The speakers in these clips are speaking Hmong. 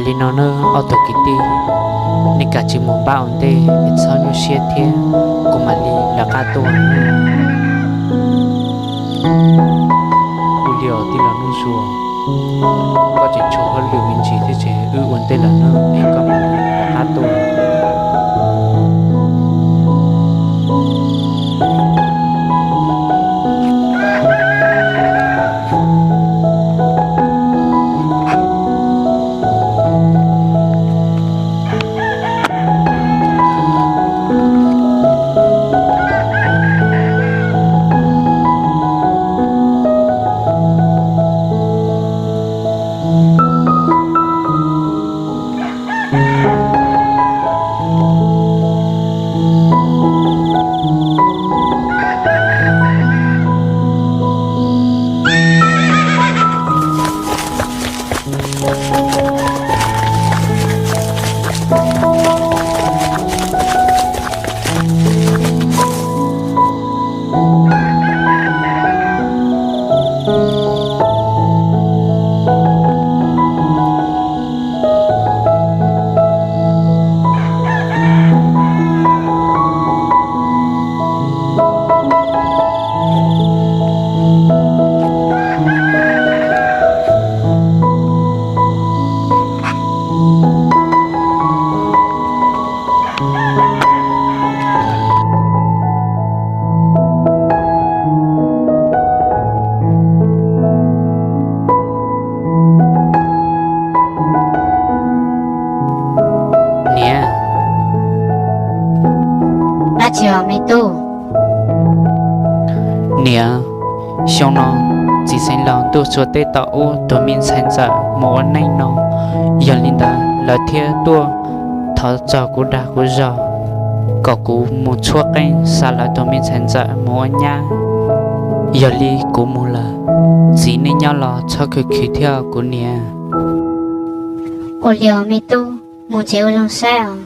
Li no nawb ob tug kwv tij, nej kav tsij mus npaj ua ntej es txhob nyuaj siab thiab, kuv mam li lawv qab tuaj. Ua li os tij laug Nuj Sua, koj tseem tshuav hauj lwm me ntsis thiab ces wb ua ntej lawm nawb es koj mam li lawv qab tuaj. Niam. Dab tsi os me tub? Niam, xyoo no txiv xeev laus ntuj txua teb tom ub tus me ntxhais ntxawm mus ua neej no, yog li ntawd lawv thiaj tuaj thov txog kuv dag kuv zog kom kuv mus tshuab qeej xa lawv tus me ntxhais ntxawm mus ua nyab. Yog li kuv mus lawm, txiv nej nyob los txhob khwv khwv thiab kuv niam. Ua li os me tub, mus tsev ua zoo saib os.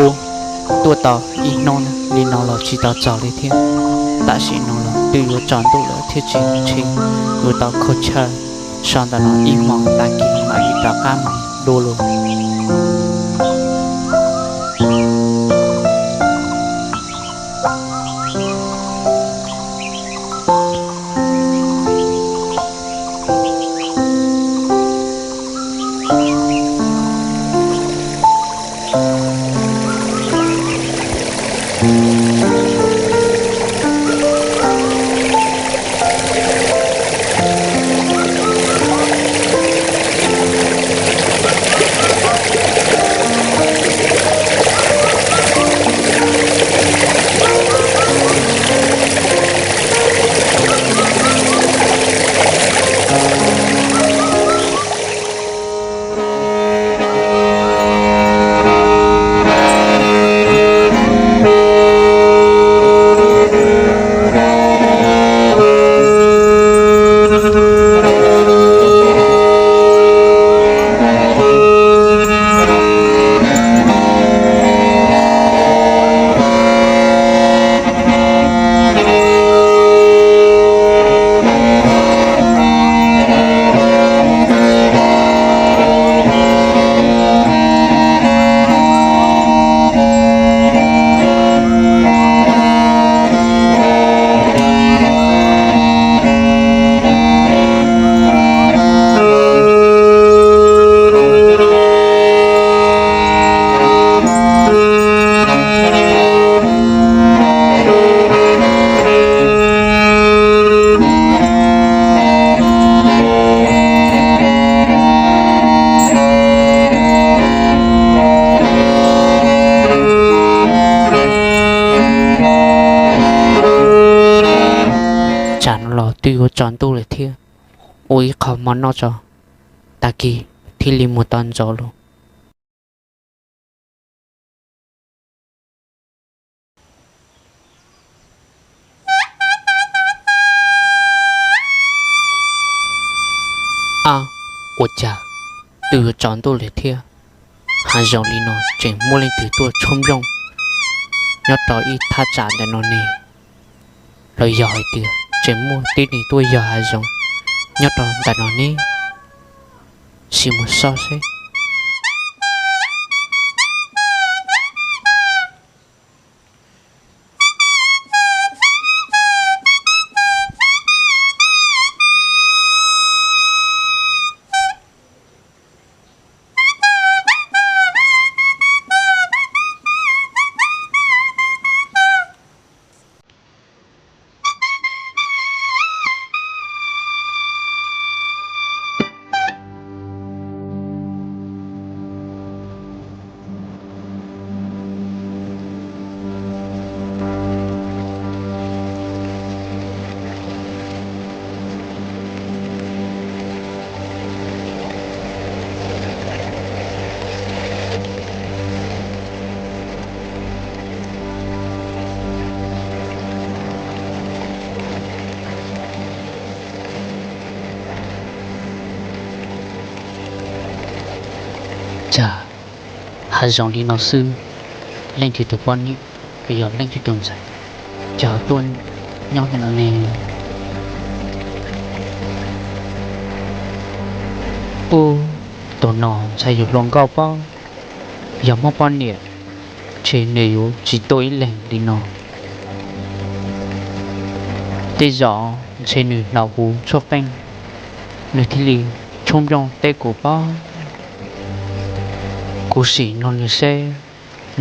Ua, tuaj tau ib hnub li no los tsis tau txog li thiab. Tam sim no los twb yuav tsaus ntuj lawm thiab tsis ntshe yuav tau khaub chaw so ntawm no ib hmos tag kis mam li rov qab mus dua los. twb yuav tsaus ntuj lawm thiab, ua ib qho mov noj tso, tag kis thiaj li mus tau ntxov lauj. Ab, ua cas twb yuav tsaus ntuj lawm thiab, hav zoov li no tseem muaj leej twg tuaj tshuab nplooj nyob rau ib thaj tsam ntawm no ne? Los yog hais tias tseem muaj tib neeg tuaj yos hav zoov nyob rau ntawm no ne? Sim mus xauj seb. Cas hav zoov li no xwb, leej twg tus poj niam, los yog leej twg tus ntxhais, cas tuaj nyob ntawm no ne? Ub, tus no ntshai yuav hluas nkauj pob, yog muaj poj niam, ntshe nws yuav tsis tuaj ib leeg li no. Tej zaum ntshe nws hnov kuv tshuab qeej, nws thiaj li tshuab nplooj teb kuv pob. Kuv sim nug nws seb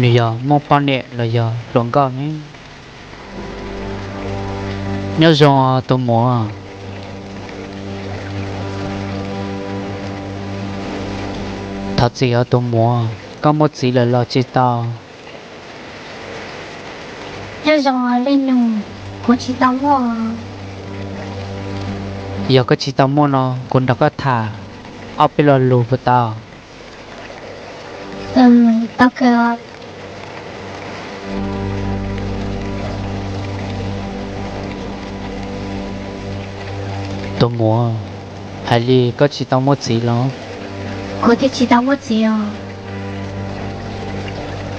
nws yog muaj poj niam los yog hluas nkauj ne. Nyob zoo tus muam. Thov txim os tus muam, koj muaj txiv lawm los tsis tau? Nyob zoo leej nus, kuv tsis tau muaj. Yog koj tsis tau muaj no kuv nrog koj tham ob peb lo lus puas tau? Tau kawg. Tus muam, hais li koj tsis tau muaj txiv los? Kuv thiaj tsis tau muaj txiv os.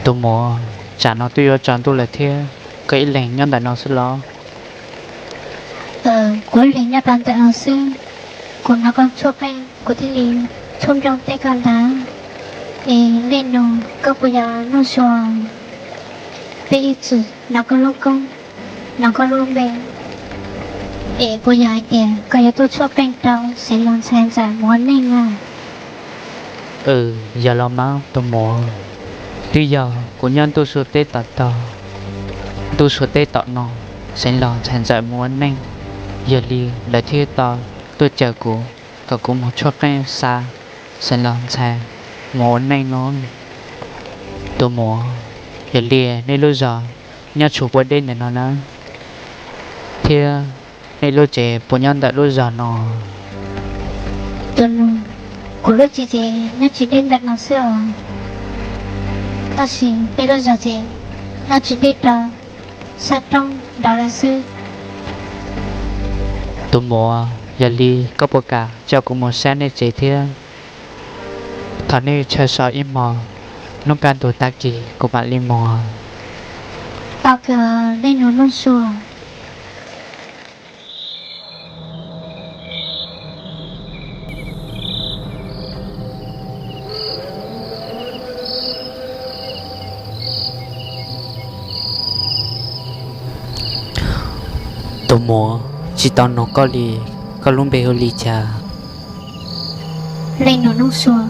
Tus muam, tsam no twb yuav tsaus ntuj lawm thiab, koj ib leeg nyob ntawm no xwb los? Kuv ib leeg nyob rau ntawm no xwb, kuv hnov koj tshuab qeej kuv thiaj li tshuab nplooj teb koj ntag. Es leej nus, koj puas yog Nuj Sua? Peb ib txwm hnov koj lub koob, hnov koj lub npe, es puas yog hais tias koj yuav tuaj tshuab qeej rau Xeev Laus ntxhais ntxawm mus ua neej na? Yog los mas tus muam, twb yog kuv nyob ntuj sua teb tom tog, ntuj sua teb tom no, Xeev Laus ntxhais ntxawm mus ua neej, yog li lawv thiaj tau tuaj caw kuv kom kuv mus tshuab qeej xa Xeev Laus ntxhais mus ua neej no. Tus muam, yog li nej lub zos nyob tshua puas deb ntawm no na, thiab nej lub tsev puas nyob ntawm lub zos no? Tus nus, kuv lub tsev ces nyob tsis deb ntawm no xwb os, tab sis peb lub zos ces nyob tsis deb rau sab roob nrad lawm xwb. Tus muam, yog li koj puas kam coj kuv mus saib nej tsev thiab? Thov nej chaw so ib hmos, hnub kaj ntug tag kis kuv mam li mus. Tau kawg leej nus Nuj Sua. Tus muam, tsis tau nug koj li, koj lub npe hu li cas? Leej nus Nuj Sua,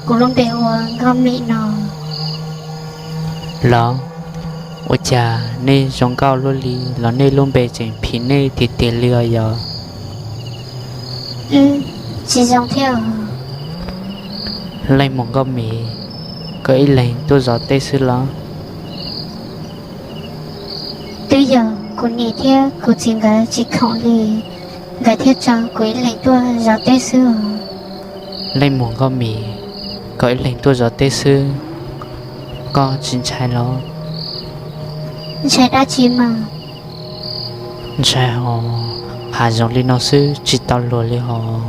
kuv lub npe hu ua Nkauj Mim no. Los, ua cas nej zoo nkauj luaj li los nej lub npe tseem phim nej tiag tiag li os yog? Tsis zoo thiab. Leej muam Nkauj Mim, koj ib leeg tuaj zov teb xwb los? Twb yog, Kuv niam thiab kuv txiv nkawd tsis khoom li, nkawd thiaj tso kuv ib leeg tuaj zov teb xwb os. Leej muam Nkauj Mim, koj ib leeg tuaj zov teb xwb, koj tsis ntshai los? Ntshai dab tsi mas? Ntshai hos, hav zoov li no xwb tsis tau luag li hos.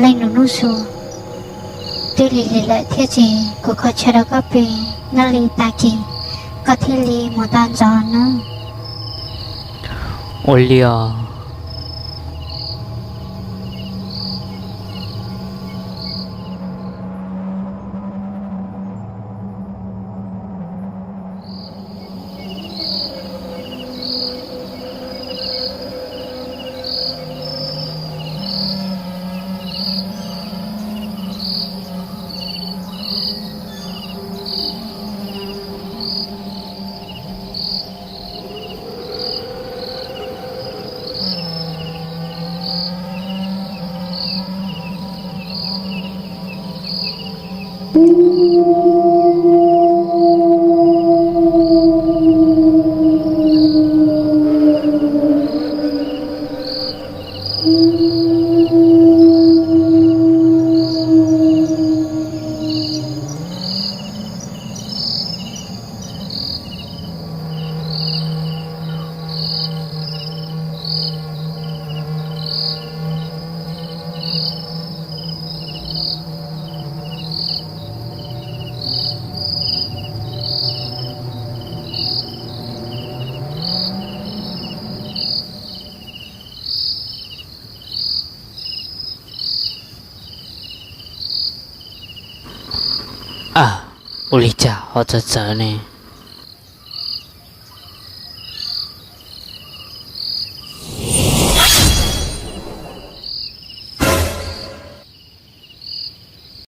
Leej nus Nuj Su, twb lig lig lawm thiab ces kuv kho chaw rau koj pw, nyob li tag kis koj thiaj li mus tau ntxov nawb. Ua li os. A, ua li cas ho txawv txawv ne?